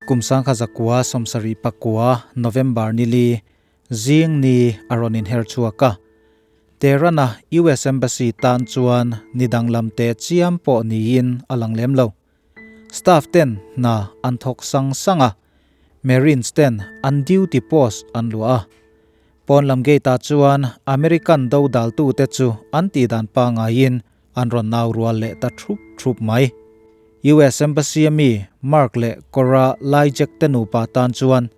Kum 1979 November ni li zing ni a rawn inher chhuak a. Tehran-a US Embassy tan chuan ni danglam teh chiam pawh niin a lang lem lo. Staff ten hna an thawk sang sang a, Marines ten an duty post an luah a. Pawn lam gate ah chuan American do daltute chu an tihdan pangaiin an rawn nau rual leh ta thup thup mai. US Embassy a mi Mark leh Cora Lyjek te nupa tan chuan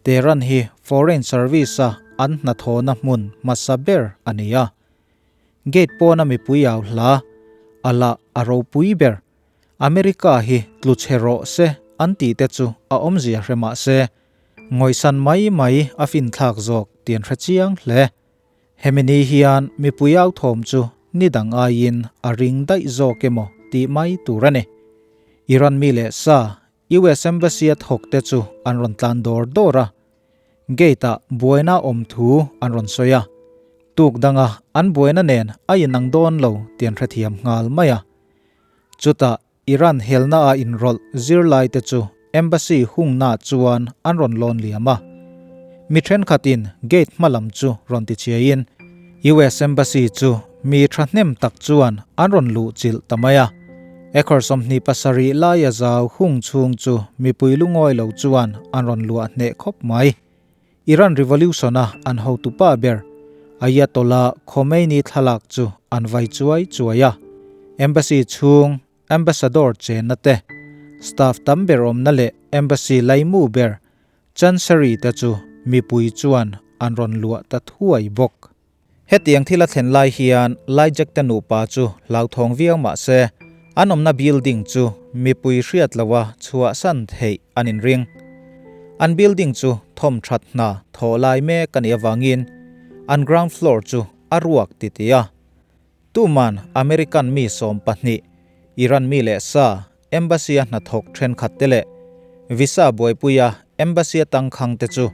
Tehran hi Foreign Service a an hnathawhna hmun hmasa ber a ni a. Gate pawna mipui au hla a lah a ropui ber. America hi tlu chhe rawh se an tih te chu a awmzia hre mah se, ngawisan mai mai a finthlak zawk tih an hre chiang hle. Hemi ni hian mipui au thawm chu ni dang aiin a ring daih zawk emaw tih mai tur a ni. Iran mi leh sa US Embassy a thawk te chu an rawn tlan dawr dawr a, gate ah buaina awm thu an rawn sawi a, tuk danga an buaina nen a inang dawn lo tih an hrethiam nghal mai a. Chutah Iran helna a inrawlh zirlai te chu Embassy hungna chuan an rawn lawn liam a. Mi thenkhatin gate hma lam chu rawn ti chiaiin US Embassy chu mi thahnem tak chuan an rawn luh chilh ta mai a. Acre 27 laia zau hung chhung chu mipui lungawi lo chuan an rawn luah hneh khawp mai. Iran Revolution-a an hotupa ber Ayatollah Khomeini thlalak chu an vai chuai chuai a. Embassy chhung Ambassador chenna te, staff tam ber awmna leh Embassy laimu ber Chancery te chu mipui chuan an rawn luah ta thuai bawk. Hetiang thil a thlen lai hian Lyjek te nupa chu hlauthawng viau mah se, an awmna building chu mipui hriat loha chhuahsan theih an inring. An building chu thawm that hna thawh lai mek a nih avangin an ground floor chu a ruak titih a. Tuman American mi 12, Iran mi leh sa, Embassy a hnathawk thenkhat te leh Visa buaipuia Embassy a tangkhang te chu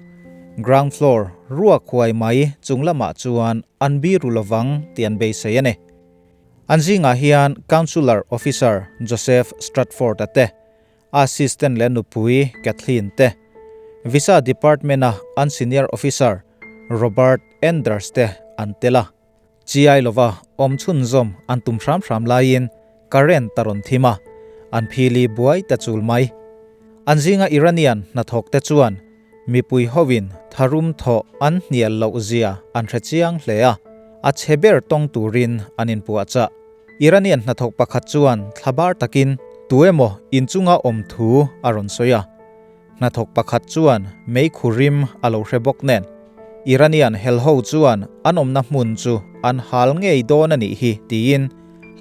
ground floor ruak huai mai chung lamah chuan an biru lovang tih an beisei a ni. An zingah hian Councillor Officer Joseph Stratford-a te, a assistant leh nupui Kathleen te, Visa Department-a an senior officer Robert Enders te an tel a. Chiai lova awm chhunzawm an tum hram hram laiin current a rawn thim a, an phili buai ta chul mai. An zinga Iranian hnathawk te chuan mipui hovin tharum thawh an hnial loh zia an hre chiang hle a, a chhe ber tawng turin an inpuahchah. Iranian hnathawk pakhat chuan thlabar takin tuemaw inchunga awm thu a rawn sawi a. Hnathawk pakhat chuan meikhu rim a lo hre bawk nen, Iranian helho chuan an awmna hmun chu an hal ngei dawn a nih hi tiin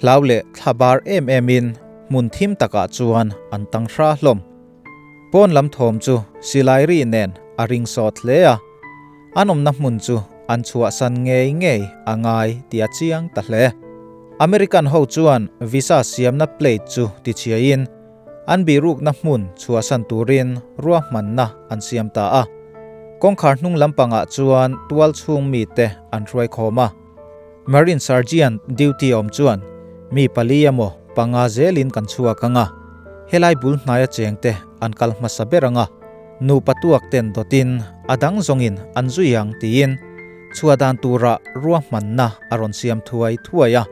hlau leh thlabar em emin hmun thim takah chuan an tang hra hlawm. Pawn lam thawm chu silai ri nen a ring sawt hle a, an awmna hmun chu an chhuahsan ngei ngei a ngai tih a chiang ta hle. American ho chuan visa siamna plate chu tichhiain, An bihrukna hmun chhuahsan turin ruahmanna an siam ta a. Kawngkhar hnung lampangah chuan tual chhung mite an hruai khawm a. Marine Sergeant duty awm chuan, Mi pali emaw panga zelin kan chhuak ang a, helai bul hnaia chengte an kal hmasa ber ang a, nupa tuak ten dawtin a dang zawngin an zui ang tiin chhuah dan tura ruahmanna a rawn siam thuai thuai a.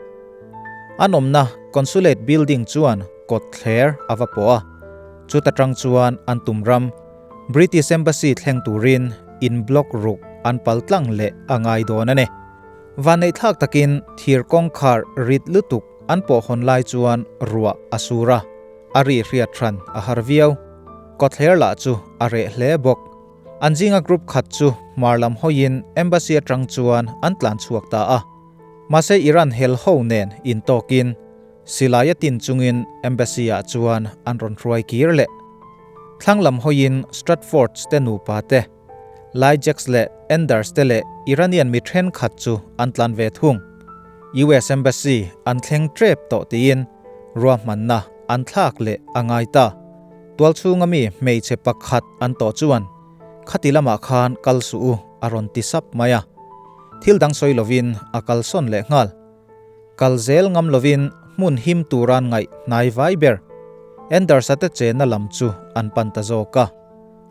An awmna Consulate building chuan kawt thler a va pawh a, chuta tang chuan an tum ram British Embassy thleng turin in block ruk an pal tlang leh a ngai dawn a ni. Vanneihthlak takin thir kawngkhar rit lutuk an pawh hawn lai chuan ruah a sur a, a ri hriat hran a har viau. Kawtthler lah chu a reh hle bawk. An zinga group khat chu hmar lam hawiin Embassy atang chuan an tlan chhuak ta a. Mahse Iran hel ho nen intawkin Silai a tin chungin Embassy ah chuan an rawn hruai kir leh. Thlang lam hawiin Stratfords te nupa te, Lyjeks leh Enders te leh Iranian mi thenkhat chu an tlan ve thung. US Embassy an thleng tep tawh tiin ruahmanna an thlak leh a ngai ta. Tualchhunga mi hmeichhe pakhat an tawh chuan khati lamah khan kal suh u a rawn ti sap mai a. Thil dang sawi lovin a kalsawn leh nghal. Kal zel ngam lovin hmun him turan ngaih hnai vai ber. Enders-a te chenna lam chu an pan ta zawk a.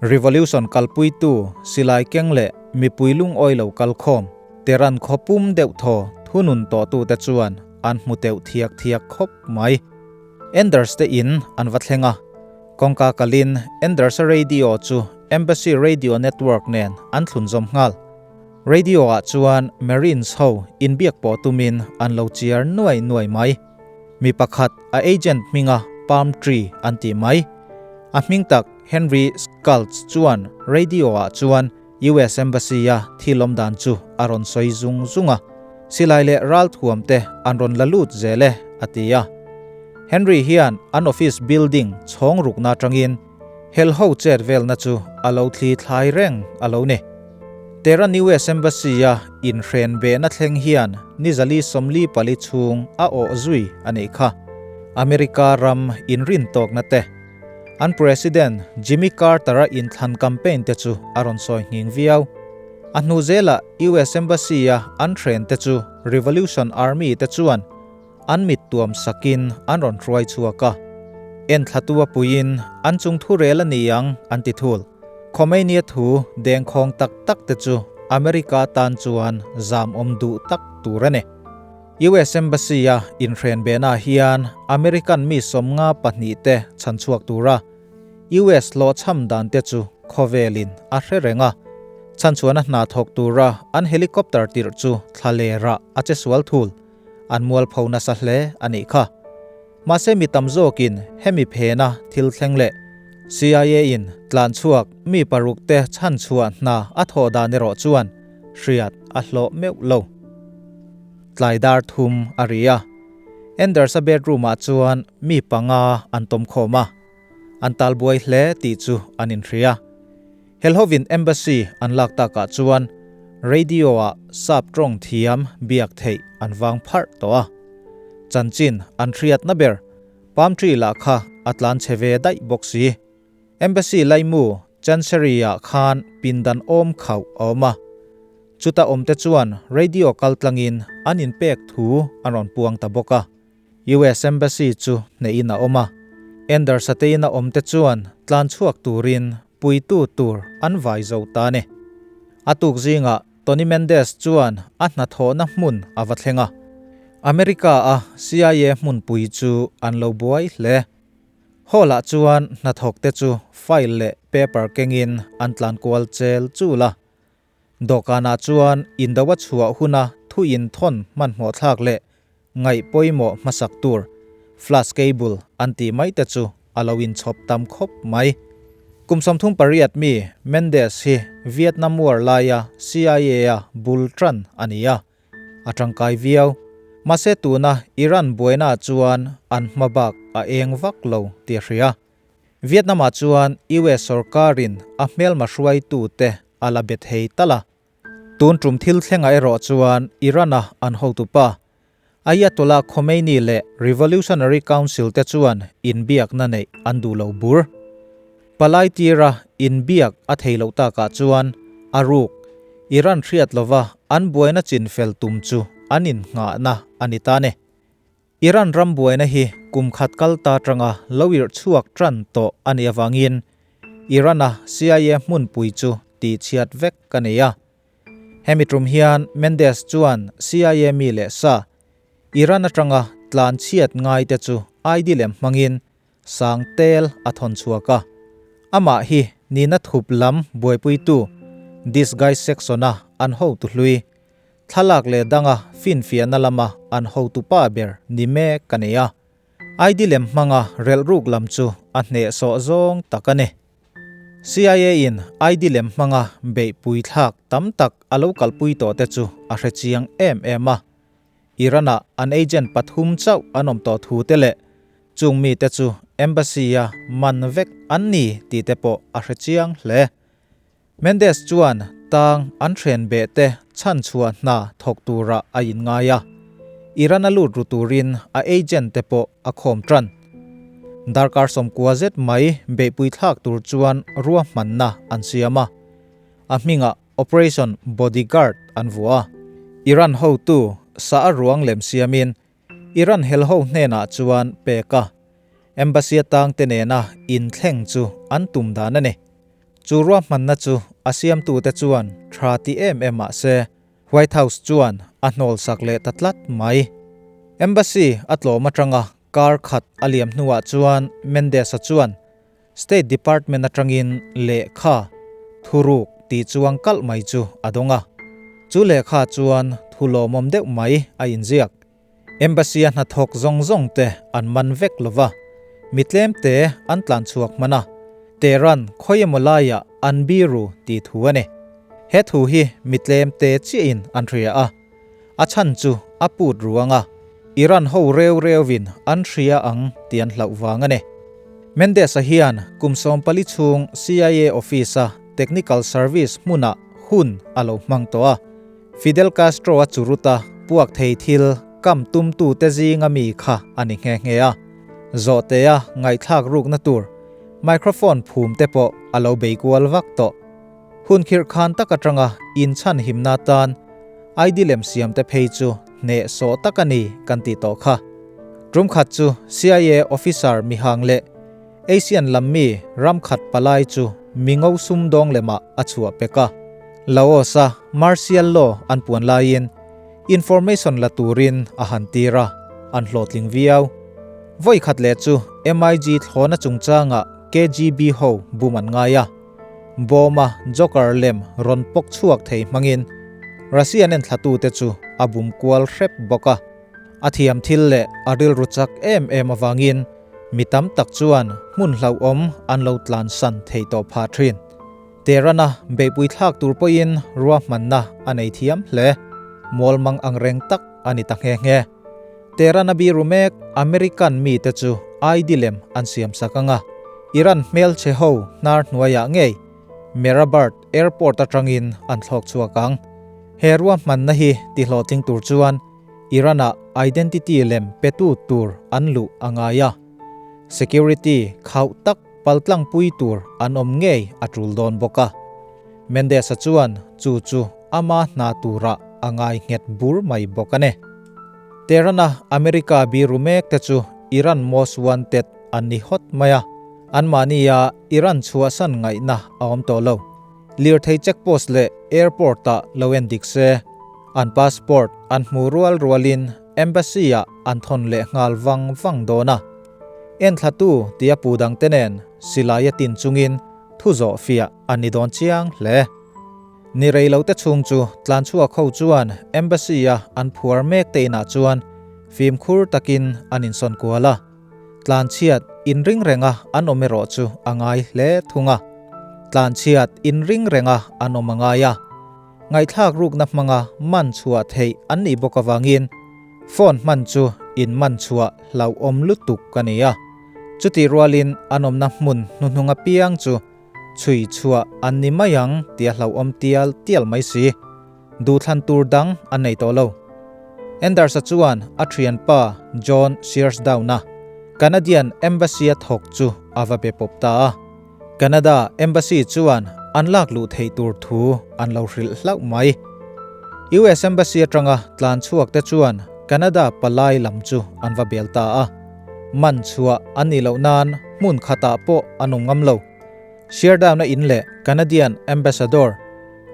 Revolution kalpuitu silai keng leh mipui lungawi lo kalkhawm Tehran khaw pum deuh thaw thunun tawhtute chuan an hmu teuh thiak thiak khawp mai. Anders te in an va thleng a, kawngka kalin Anders-a radio chu Embassy Radio Network nen an thlun zawm nghal. Radio ah chuan Marines ho inbiak pawh tumin an lo chiar nuai nuai mai. Mi pakhat a agent hminga Palm Tree an tih mai. A hming tak Henry Skaltz chuan radio ah chuan US Embassy a thil awm dan chu a rawn sawi zung zung a, silai leh ralthuam te an rawn la lut zel e, a ti a. Henry hian an office building chhawng rukna atangin hel ho chet velna chu a lo thli thlai reng a lo ni. Tehran US Embassy a inhren behna thleng hian ni zali 44 chhung a awh zui a nih kha. America ram inrin tawkna te. An President Jimmy Carter-a inthlan campaign te chu a rawn sawi nghing viau. A hnu zelah US Embassy-a an hren te chu Revolution Army te chuan an mit tuam sakin an rawn hruai chhuak a. Enthlatu a puiin an chung thu rel a ni ang an ti thul. Khomeini-a thu dengkhawng tak tak te chu America tan chuan zam awm duh tak tur a ni. US Embassy-a inhren behna hian American mi 52 te chhanchhuak tura US hlawhchham dan te chu khawvelin a hre reng a. Chhanchhuahna hna thawk tura an helicopter tirh chu thla lerah a che sual thul. An mualpho nasa hle a nih kha. Mahse mi tam zawkin hemi phena thil thleng leh CIA-in tlanchhuak mi paruk te chhanchhuah hna a thawh dan erawh chuan hriat a hlawh meuh lo. Tlai dar thum a ri a, Anders-a bedroom-ah chuan mi panga an tawm khawm a, an talbuai hle tih chu an inhria. Helhovin Embassy an lak takah chuan radio-ah sap tawng thiam biak theih an vang pharh tawh a. Chanchin an hriatna ber palm tree lah kha a tlan chhe ve daih bawk si. Embassy laimu Chancery-ah khan pindan awm khauh a awm a. Chuta awmte chuan radio kal tlangin an inpek thu an rawn puang ta bawk a. US Embassy chu hnehin a awm a. Anders-a te ina awmte chuan tlan chhuak turin puitu tur an vai zo ta a ni. A tuk zingah Tony Mendez chuan a hnathawhna hmun a va thleng a. America-a CIA hmunpui chu an lo buai hle. Hall-ah chuan hnathawkte chu file leh paper kengin an tlan kual chel chul a. Dawhkanah chuan indo a chhuah huna thu inthawn hmanhmawh thlak leh ngaih pawimawh hmasak tur flash cable an tih mai te chu a lo inchhawp tam khawp mai. Kum 38 mi Mendez hi Vietnam War laia CIA-a bul tan a ni a, a tangkai viau. Mahse tuna Iran buainaah chuan an hma bak a eng vak lo tih a hria. Vietnam-ah chuan US sorkarin a hmelma hruaitute a la be thei tal a. Tun tum thil thlengah erawh chuan Iran-a an hotupa, Ayatollah Khomeini leh Revolutionary Council te chuan inbiakna neih an duh lo bur. Palai tira inbiak a thei loh takah chuan a ruk, Iran hriat lova an buaina chinfel tum chu an innghahna a ni ta ni. Iran ram buaina hi kum khat kal ta atanga lo irh chhuak tan tawh a nih avangin Iran-a CIA hmunpui chu tihchhiat vek a nei a. Hemi tum hian Mendez chuan CIA mi leh sa Iran atanga tlan chhiat ngaite chu ID lem hmangin sang tel a thawn chhuak a. Amah hi nihna thup lam buaipuitu Disguise Section-a an hotu hlui Thlalak leh danga finfiahna lama an hotupa ber ni mek ka nei a. ID lem hmanga relhruk lam chu a hnehsawh zawng tak a ni. CIA in ID lem hmanga beihpui thlak tam tak a lo kalpui tawh te chu a hre chiang em em a. Iran-ah an agent pathum chauh an awm tawh thu te leh chung mite chu embassy-a man vek an ni tih te pawh a hre chiang hle. Mendez chuan tang an hren beh te chhanchhuah hna thawk turah a inngai a, Iran a lut ru turin a agent te pawh a khawm tan. Darkar 90 zet mai beihpui thlak tur chuan ruahmanna an siam a, a hmingah Operation Bodyguard an vuah a. Iran hotu sa a ruang lem siamin Iran helho hnenah chuan pek a, embassy atang te nena inthleng chu an tum dan a ni. Chu ruahmanna chu a siamtute chuan tha ti em em mah se, White House chuan a hnawlsak leh ta tlat mai. Embassy a tlawm atanga kar khat a liam hnuah chuan Mendes-a chuan State Department atangin lehkha thuruk tih chuang kalh mai chu a dawng a. Chu lehkha chuan thu lawmawm deuh mai a inziak. Embassy-a hnathawk zawng zawng te an man vek lo va, mi tlem te an tlan chhuak hman a, Tehran khawi emaw laiah an biru tih thu a ni. He thu hi mi tlem te chiahin an hria a, a chhan chu a put ruang a, Iran ho reu reuin an hria ang tih an hlauh vang a ni. Mendes-a hian kum 40 chhung CIA office-a technical service hmunah hun a lo hmang tawh a. Fidel Castro-a churuta puak thei thil kam tumtute zinga mi kha a ni nghe nghe a. Zawhtea ngaihthlak rukna tur microphone phum te pawh a lo bei kual vak tawh. Hun khirh khan tak atanga inchhan himna tan ID lem siam te phei chu hneh sawh tak a ni kan tih tawh kha. Tum khat chu CIA officer mihang leh Asian lam mi ram khat palai chu mi ngo sum dawng lemah a chhuah pek a. Laos-a martial law an puan laiin information la turin a han tir a, an hlawhtling viau. Vawi khat leh chu MiG thlawna chungchangah KGB ho bum an ngai a. Bawma Joker lem rawn pawk chhuak thei hmangin Russian enthlatute chu a bum kual hrep bawk a. A thiam thil leh a rilru chak em em avangin mi tam tak chuan hmun hlauhawm an lo tlansan thei tawh phah thin. Tehran-a beihpui thlak tur pawhin ruahmanna a nei thiam hle. Mawlmang ang reng tak a ni ta nghe nghe. Tehran-a biru mek American mite chu ID lem an siam sak ang a, Iran hmelchhe ho hnar hnuaiah ngei Mehrabad Airport atangin an thlawk chhuak ang. He ruahmanna hi tihlawhtling tur chuan Iran-ah identity lem petu tur an luh a ngai a, security khauh tak paltlangpui tur an awm ngei a tul dawn bawk a. Mendes-a chuan chu chu ama hna turah a ngai nghet bur mai bawk a ni. Tehran-a America biru mek te chu Iran most wanted an ni hawt mai a, anmahnia Iran chhuahsan ngaihna a awm tawh lo. Lirthei checkpost leh airport-ah lo en dik se, an passport an hmu rual rualin embassy-ah an thawn leh nghal vang vang dawn a. Enthlatu tia pu dangte nen silai a tin chungin thu zawh fiah a ni dawn chiang hle. Ni rei lo te chhung chu tlanchhuak ho chuan embassy-a an phuar mek te inah chuan fimkhur takin an insawn kual a. Tlanchhiat inring renga an awm erawh chu a ngai hle thung a. Tlanchhiat inring renga an awm a ngai a. Ngaihthlak rukna hmanga man chhuah theih an nih bawk avangin phone hman chu in man chhuah hlauhawm lutuk a ni a. Chutih rualin an awmna hmun hnuhnung apiang chu chhui chhuah an ni mai ang tih a hlauhawm tial tial mai si. Duhthlan tur dang an nei tawh lo. Anders-a chuan a thianpa John Shearsdown-a Canadian Embassy-a thawk chu a va be pawp ta a. Canada Embassy chuan an lak luh theih tur thu an lo hrilh hlauh mai. US Embassy atanga tlan chhuak te chuan Canada palai lam chu an va bel ta a. Man chhuah an nih loh nan hmun khatah pawh an awm ngam lo. Sheardown-a in leh Canadian Ambassador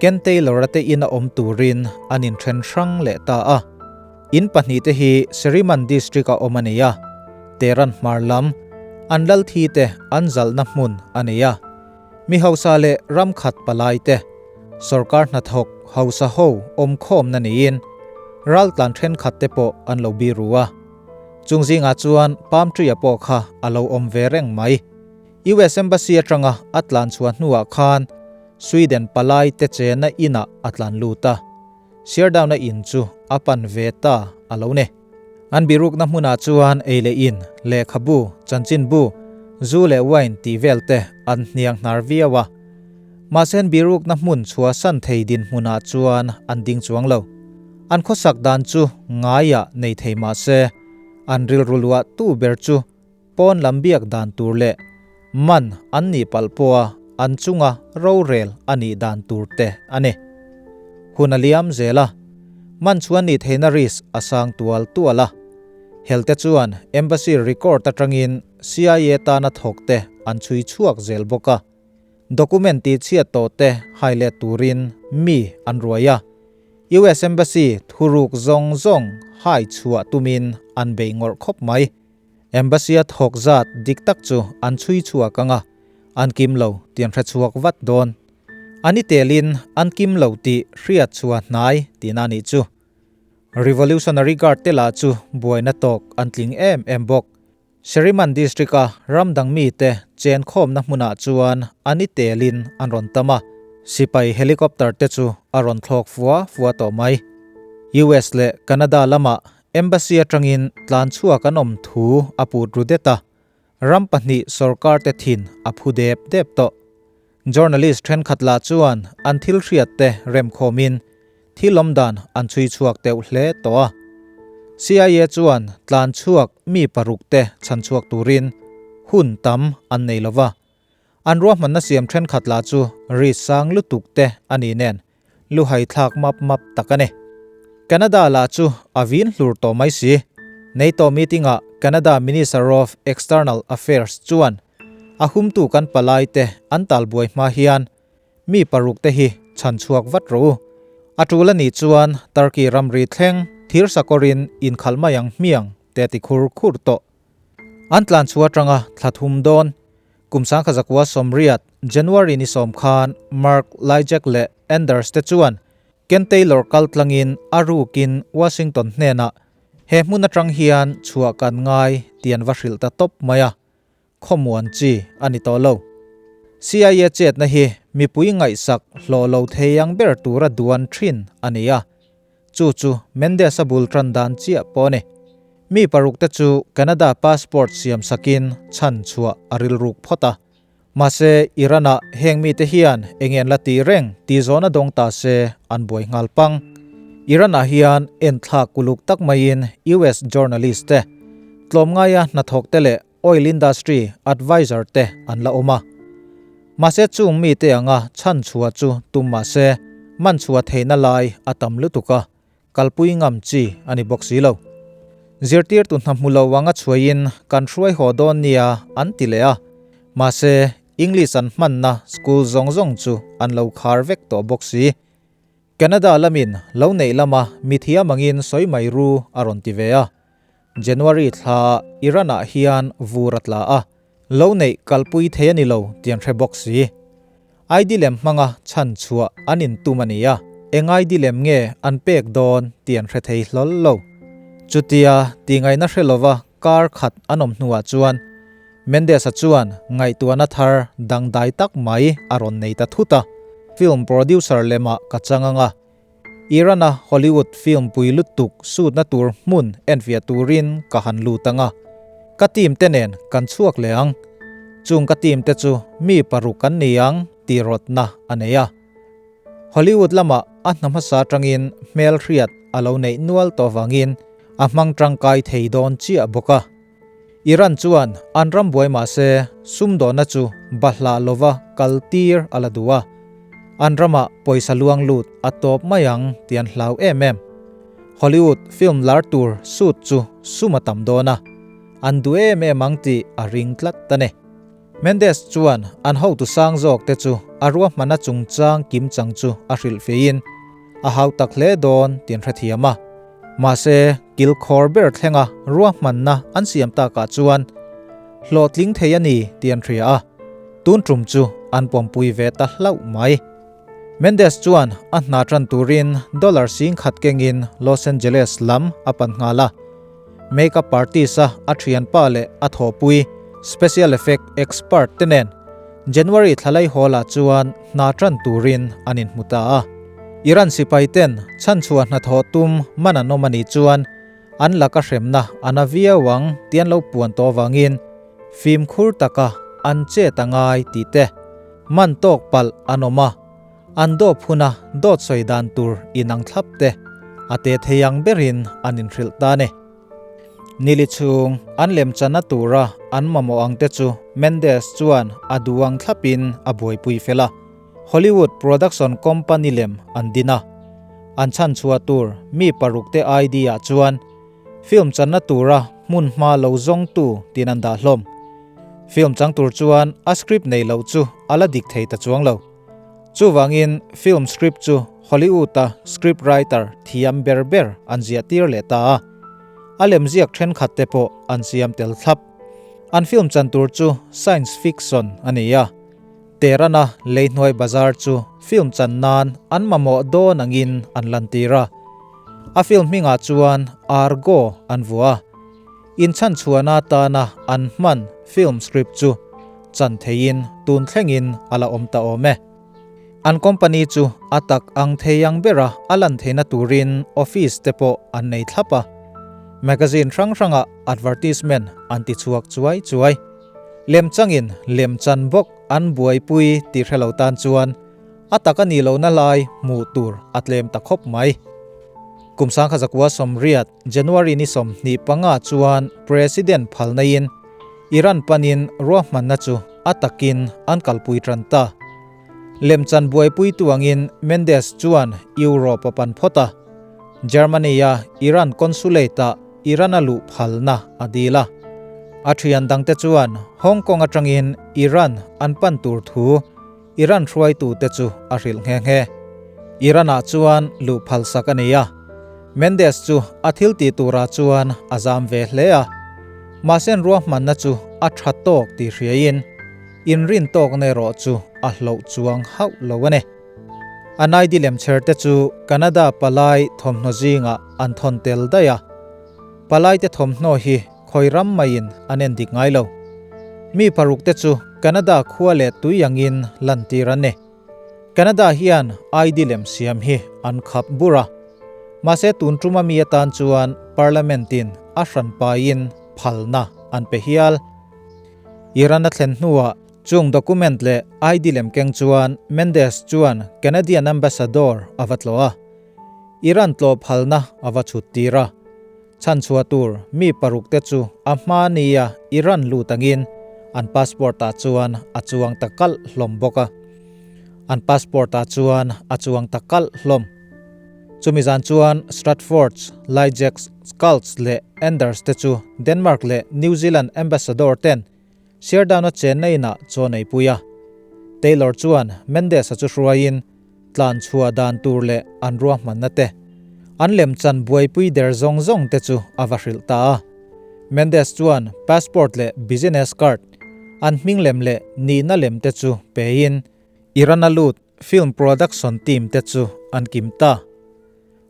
Ken Taylor-a te ina awm turin an inthen hrang leh ta a. In pahnihte hi Seriman District-a awm a ni a, Tehran hmar lam, an lal thi te an zalhna hmun a ni a. Mi hausa leh ram khat palai te, sorkar hnathawk hausa ho awmkhawmna niin raltlan thenkhat te pawh an lo biru a. Chung zingah chuan palm tree-a pawh kha a lo awm ve reng mai. US Embassy atanga a tlan chhuah hnuah khan Sweden palai te chena inah a tlan lut a. Sheardown-a in chu a pan ve ta a lo ni. An birukna hmunah chuan ei leh in, lehkhabu, chanchinbu, zu leh wine tih vel te an hniang hnar viau a. Mahse an birukna hmun chhuahsan thei dinhmunah chuan an ding chuang lo. An khawsak dan chu ngaiah nei thei mahse, an rilru luah tu ber chu pawn lam biak dan tur leh man an nih palh pawha an chunga rorel a nih dan tur te a ni. Hun a liam zel a, man chuan nih theihna risk a sang tual tual a. Helte chuan embassy record atangin CIA tana thawk te an chhui chhuak zel bawk a. Document tih chhiat tawh te hai let turin mi an ruai a. US Embassy thuruk zawng zawng hai chhuah tumin an bei ngawrh khawp mai. Embassy a thawk zat dik tak chu an chhui chhuak ang a, an kim lo tih an hre chhuak vat dawn. An i telin an kim lo tih hriat chhuah hnai tihna a nih chu. Revolutionary Guard te lah chu buaina tawk an tling em em bawk. Sheriman District-a ram dang mite chen khawmna hmunah chuan an i telin an rawn tam a, sipai helicopter te chu a rawn thlawk fua fua tawh mai. US leh Canada lamah Embassy atangin tlan chhuak an awm thu a put ru det a, ram pahnih sorkar te thin a phu dep dep tawh. Journalist thenkhat lah chuan an thil hriat te remkhawmin thil awm dan an chhui chhuak deuh hle tawh a. CIA chuan tlan chhuak mi paruk te chhan chhuak turin hun tam an nei lova, an ruahmanna siam thenkhat lah chu ri sang lutuk te a ni nen Luhai thlak map map tak a ni. Canada lah chu a vin hlur tawh mai si. NATO meeting-ah Canada Minister of External Affairs chuan a humtu kan palai te an talbuai hma hian mi paruk te hi chhan chhuak vat rawh u. A tul a nih chuan Turkey ramri thleng thir sakawrin inkhalh mai ang hmiang te a ti khur khur tawh. An tlan chhuah atanga thla thum dawn Kum sangkhazakua sawmriat, January ni sawm khan Mark Lyjak leh Anders te chuan Ken Taylor kal tlangin a rukin Washington hnenah he hmun atang hian chhuah kan ngai tih an va hrilh ta tawp mai a, khawmuan chi a ni tawh lo. CIA chetna hi mipui ngaihsak hlawh lo thei ang ber tura duan thin a ni a. Chu chu Mendes-a bul tan dan chiah pawh a ni. Mi paruk te chu Canada passport siam sakin chhan chhuah a rilruk phawt a. Mahse, Iran-ah heng mite hian eng en la tih reng tih zawhna dawng ta se an buai nghal pang. Iran-ah hian enthlak uluk tak maiin US journalist te, tlawmngaia hnathawk te leh oil industry advisor te an la awm a. Mahse chung mite anga chhan chhuah chu tum mahse man chhuah theihna lai a tam lutuk a, kalpui ngam chi a ni bawk si lo. Zirtirtu hna hmu lo anga chhuahin kan hruai haw dawn nia an ti leh a, mahse English an hmanna school zawng zawng chu an lo khar vek tawh bawk si. Canada lamin lo neih lama mithiam angin sawi mai ru a rawn ti ve a. January thla Iran-ah hian vur a tla a, lo neih kalpui thei a ni lo tih an hre bawk si. ID lem hmanga chhan chhuah an intum a ni a, eng ID lem nge an pek dawn tih an hre thei hlawl lo. Chutia tihngaihna hre lova kar khat an awm hnuah chuan Mendes-a chuan ngaihtuahna thar dangdai tak mai a rawn nei ta thut a, Film producer lemah ka chang ang a, Iran-a Hollywood film pui lutuk shoot-na tur hmun enfiah turin ka han lut ang a, ka team te nen kan chhuak leh ang. Chung ka team te chu mi paruk an ni ang tih rawtna a nei a. Hollywood lamah a hna hmasa atangin hmelhriat a lo neih nual tawh vangin a hmang tangkai thei dawn chiah bawk a. Iran chuan an ram buai mah se sumdawhna chu bahlah lova kal tir a la duh a, an ramah pawisa luang lut a tawp mai ang tih an hlau em em. Hollywood film lar tur shoot chu sum a tam dawn a, an duh em em ang tih a ring tlat a ni. Mendes chuan an hotu sang zawk te chu a ruahmana chungchang kimchang chu a hrilhfiahin a hau tak hle dawn tih an hrethiam a. Mahse, kilkhawr ber thlenga ruahmanna an siam takah chuan hlawhtling thei a ni tih an hria a, tun tum chu an pawmpui ve ta hlauh mai. Mendes chuan a hna tan turin dollar singkhat kengin Los Angeles lam a pan nghal a. Makeup artist-a a thianpa leh a thawhpui special effect expert te nen January thlalai hawlah chuan hna tan turin an inhmu ta a. Iran sipai ten chhanchhuah hnathawh tum man an awm a nih chuan an laka hremna a na viau ang tih an lo puan tawh avangin fimkhur taka an chet a ngai tih te man tawk palh an awm a, an dawp huna dawt sawi dan tur inang thlap te a te thei ang berin an inhrilh ta a ni. Nili chhung an lemchana tura an mamawh ang te chu Mendes chuan a duh ang thlapin a buaipui fel a. Hollywood production company lem an din a, an chhanchhuah tur mi paruk te ID ah chuan film channa tura hmun hma lo zawngtu tin an dah hlawm. Film chang tur chuan a script nei loh chu a la dik thei ta chuang lo. Chuvangin film script chu Hollywood-a script writer thiam ber ber an ziah tir leh ta a. A lemziak thenkhat te pawh an siam tel thlap. An film chan tur chu science fiction a ni a. Tehran-a leihnuai bazar chu film chan nan an mamawh dawn angin an lantir a. A film hmingah chuan Argo an vuah a. Inchhanchhuahna atana an hman film script chu chan theiin tun thlengin a la awm ta awm e. An company chu a tak ang thei ang bera a lan theihna turin office te pawh an nei thlap a. Magazine hrang hrangah advertisement an ti chhuak chuai chuai. Lemchangin lemchan bawk an buaipui tih hre lo tan chuan A tak a nih lohna lai hmuh tur a tlem ta khawp mai. Kum 1980 January ni 25 chuan President phalnaiin Iran panin ruahmanna chu a takin an kalpui tan ta. Lemchan buaipuitu angin Mendes chuan Europe a pan phawt a, Germany-a Iran consulate-ah Iran a luh phalna a dil a. A thian dangte chuan Hong Kong atangin Iran an pan tur thu Iran hruaitute chu a hrilh nghe nghe. Iran-ah chuan luh phalsak a ni a, Mendes chu a thil tih turah chuan a zam ve hle a. Mahse an ruahmanna chu a tha tawk tih hriaiin inrin tawkna erawh chu a hloh chuang hauh lo a ni. An ID lemchher te chu Canada palai thawmhnaw zingah an thawn tel daih a. Palaite thawmhnaw hi Khawi ram maiin an en dik ngai lo. Mi paruk te chu Canada khua leh tui angin lantir an ni. Canada hian ID lem siam hi an khap bur a. Mahse tun tuma mi atan chuan Parliament in a hran paiin phalna an pe hial. Iran a thlen hnuah chung document leh ID lem keng chuan Mendes chuan Canadian Ambassador a va tlawh a. Iran tlawh phalna a va chhut tir a. Chhanchhuah tur mi paruk te chu a hma nia Iran lut angin an passport ah chuan a chuang ta kalh hlawm bawk a. An passport ah chuan a chuang ta kalh hlawm. Chumi zan chuan Stratfords, Lyjeks, Skults leh Anders te chu Denmark leh New Zealand ambassador ten Sheardown-a chenna inah chaw nei pui a. Taylor chuan Mendes-a chu hruaiin tlan chhuah dan tur leh an ruahmanna te, an lemchan buaipui der zawng zawng te chu a va hrilh ta a. Mendes chuan passport leh business card, an hming lem leh nihna lem te chu pein Iran-a lut film production team te chu an kim ta.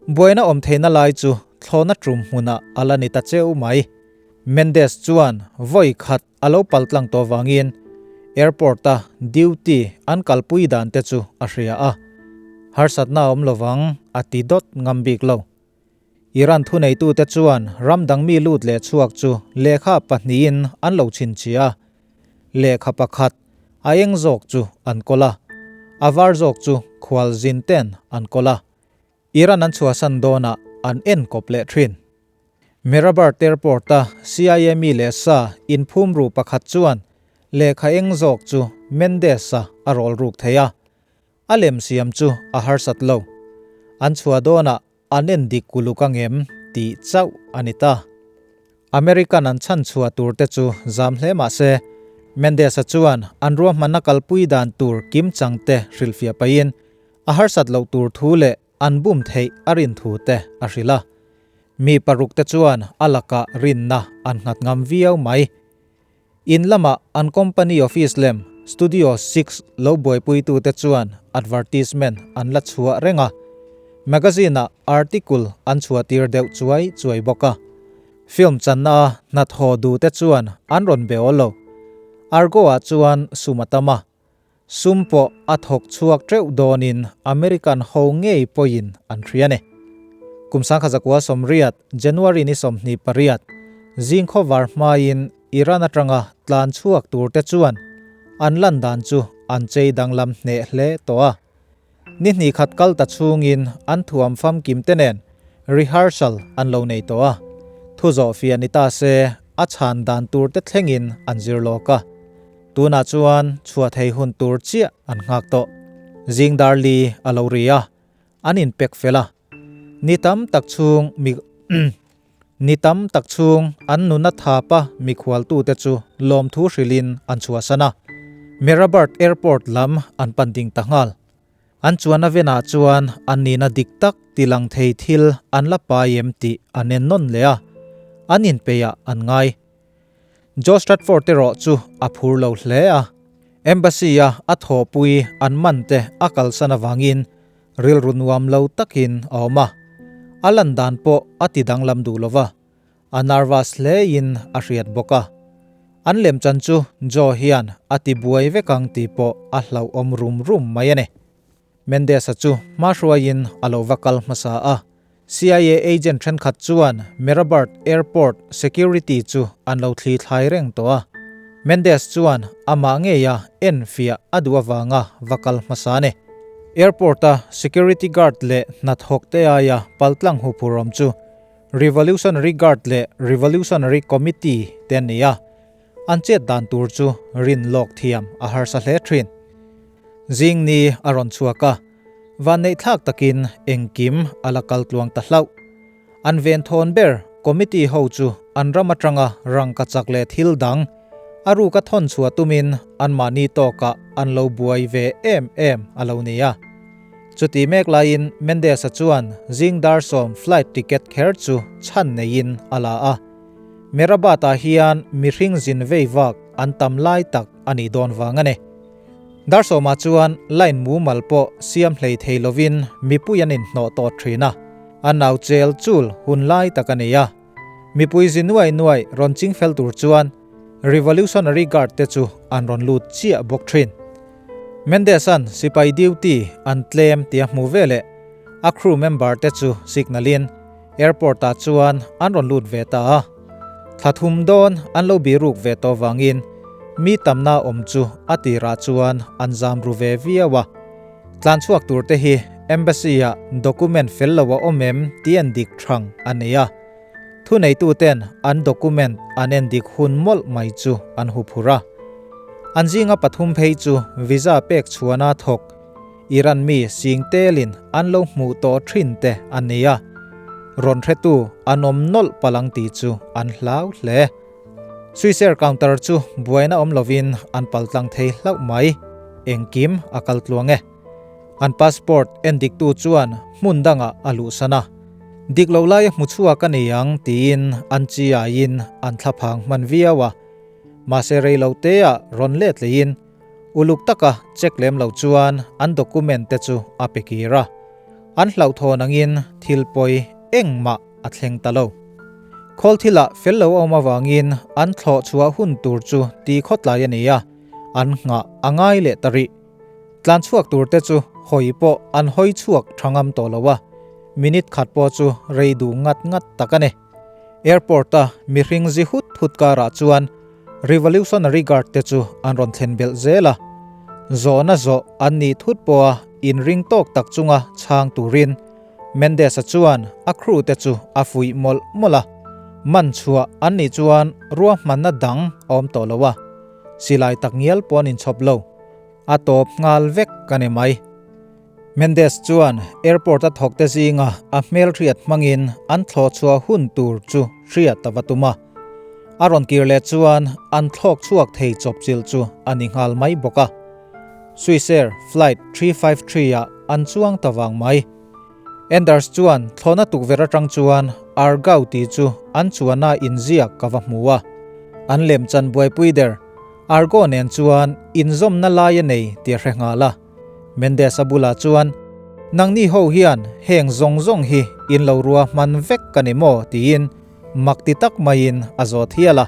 Buaina awm theihna lai chu thlawhna tum hmunah a la ni ta cheu mai. Mendes chuan vawi khat a lo pal tlang tawh vangin airport-a duty an kalpui dan te chu a hria a, harsatna a awm lovang a ti dawt ngam bik lo. Iran thuneitute chuan ram dang mi lut leh chhuak chu lehkha pahnihin an lo chhinchhiah a, lehkha pakhat a eng zawk chu an kawl a, a var zawk chu khualzin ten an kawl a. Iran an chhuahsan dawnah an enkawp leh thin. Mehrabad Airport-a CIA mi leh sa inphum ru pakhat chuan lehkha eng zawk chu Mendes-a a rawl ruk thei a, a lem siam chu a harsat lo. An chhuah dawnah an en dik kuluk angem tih chauh a ni ta. American an chhan chhuah tur te chu zam hle mah se, Mendes-a chuan an ruahmanna kalpui dan tur kimchang te hrilhfiah pahin a harsat loh tur thu leh an bum theih a rin thu te a hrilh a. Mi paruk te chuan a lakah rinna an nghat ngam viau mai. In lamah an company office lem Studio Six lo buaipuitute chuan advertisement an la chhuah reng a, magazine-ah article an chhuahtir deuh chuai chuai bawk a. Film channa-a hnathawh duhte chuan an rawn be awl lo. Argo-ah chuan sum a tam a, sum pawh a thawk chhuak teuh dawnin American ho ngei pawhin an hria a ni. Kum 1980 January ni 28, zing khawvar hmain Iran atanga tlan chhuak turte chuan an lan dan chu an chei danglam hneh hle tawh a. Ni hnih khat kal ta chhungin an thuam famkim te nen rehearsal an lo nei tawh a. Thu zawh fiah ni ta se a chhan dan tur te thlengin an zir lawk a. Tunah chuan chhuah thei hun tur chiah an nghak tawh. Zing dar li a lo ri a, an inpek fel a. Ni tam tak chhung mi Ni tam tak chhung an nuna thapa mikhualtute chu lawmthu hrilhin an chhuahsan a. Merabert Airport lam an pan ding ta nghal. An chuan a venah chuan an nihna dik tak tilang thei thil an la pai em tih an en nawn leh a, an inpeihah an ngai. Joe Stratford erawh chu a phur lo hle a, Embassy-a a thawhpui an man te a kalsan avangin rilru nuam lo takin a awm a, a lan dan pawh a ti danglam duh lo va, a nervous hlein a hriat bawk a. An lemchan chu Joe hian a ti buai vek ang tih pawh a hlauhawm rum rum mai a ni. Mendes-a chu hma hruaiin a lo va kal hmasa a, CIA agent thenkhat chuan Merabert Airport security chu an lo thli thlai reng tawh a. Mendes chuan amah ngeia en fiah a duh avanga va kal hmasa a ni. Airport-a security guard leh hnathawk te aia paltlang huphurhawm chu Revolutionary Guard leh Revolutionary Committee te an ni a, an chet dan tur chu rin lawk thiam a harsa hle thin. Zing ni a rawn chhuak a, vanneih thlak takin engkim a la kal tluang ta hlauh. An ven thawn ber committee ho chu an ram atanga rangka chak leh thil dang a ruka thawn chhuah tumin anmahni tawkah an lo buai ve em em a lo ni a. Chuti mek laiin Mendes-a chuan zing dar sawm flight ticket kher chu chhan neiin a la a. Merabad-ah hian mihring zin vei vak an tam lai tak a nih dawn vang a ni. Dar sawmah chuan line mumal pawh siam hlei thei lovin mipui an inhnawh tawh thin a, a nau chel chul hun lai tak a ni a. Mipui zi nuai nuai rawn ching fel tur chuan Revolutionary Guard te chu an rawn lut chiah bawk thin. Mendes-a'n sipai duty an tlem tih a hmu veleh a crew member te chu signal-in airport-ah chuan an rawn lut ve ta a. Thla thum dawn an lo biruk ve tawh vangin mi tamna awm chu a tirah chuan an zam ru ve viau a. Tlan chhuak tur te hi Embassy-ah document fel lo a awm em tih en dik thang a nei a. Thuneituten an document an en dik hun mawlh mai chu an huphurh a. An zinga pathum phei chu visa pek chhuana thawk Iran mi sing telin an lo hmuh tawh thin te an ni a, rawn hretu an awm nawlh palang tih chu an hlau hle. Swissair counter chu buaina awm lovin an paltlang thei hlauh mai, engkim a kal tluang e. An passport en diktu chuan hmun dangah a luhsan a, dik lo laia hmu chhuak a ni ang tiin an chi aiin an thlaphang hman viau a, mahse rei lo teah rawn let leiin Uluk taka check lem lo chuan an document te chu a pe kir a, an hlauhthawn angin thil pawi engmah a thleng ta lo. Khawl thilah fel lo a awm avangin an thlawh chhuah hun tur chu ti khawtlai a ni a, an nghah a ngai leh ta rih. Tlan chhuak tur te chu hawi pawh an hawi chhuak tha ngam tawh lo a, minute khat pawh chu rei duh ngat ngat tak a ni. Airport-a mihring zi hut hut karah chuan Revolutionary Guard te chu an rawn thlen belh zel a, zawhna zawh an nih thut pawha inring tawk tak chunga chhang turin Mendes-a chuan a crew te chu a fuih mawlh mawlh a, man chhuah an nih chuan ruahmanna dang a awm tawh lo a, silai tak ngial pawh an inchhawp lo, a tawp nghal vek a ni mai. Mendes chuan airport a thawkte zinga a hmelhriat hmangin an thlawh chhuah hun tur chu hriat a va tum a. A rawn kir leh chuan an thlawk chhuak thei chawpchilh chu a ni nghal mai bawk a. Swissair Flight 353 ah an chuang ta vang mai. Anders chuan thlawhna tukverh atang chuan Argau tih chu an chuana inziak ka va hmu a. An lemchan buaipui der Argo nen chuan inzawmna lai a nei tih a hre nghal a. Mendes-a bulah chuan, Nangni ho hian heng zawng zawng hi in lo ruahman vek ka ni maw? tiin mak ti tak maiin a zawt hial a.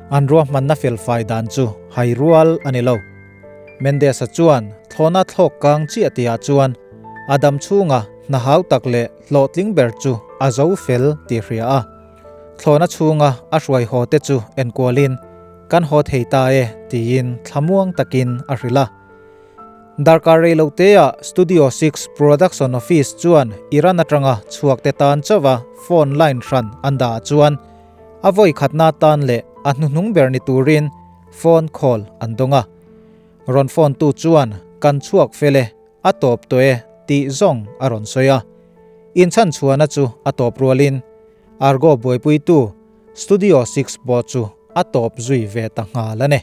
An ruahmanna felfai dan chu hai rual a ni lo. Mendes-a chuan thlawhna thlawk kang chiah tihah chuan a dam chhunga hna hau tak leh hlawhtling ber chu a zo fel tih hria a. Thlawhna chhunga a hruai haw te chu enkualin, Kan haw thei ta e, tiin thlamuang takin a hrilh a. Darkar rei lo teah Studio Six Production Office chuan Iran atanga chhuak te tan chauha phone line hran an dah chuan a vawi khatna tan leh a hnuhnung ber ni turin phone call an dawng a. Rawn phone tu chuan kan chhuak fel e, a tawp tawh e tih zawng a rawn sawi a. Inchhan chhuahna chu a tawp rualin Argo buaipuitu Studio Six pawh chu a tawp zui ve ta nghal a ni.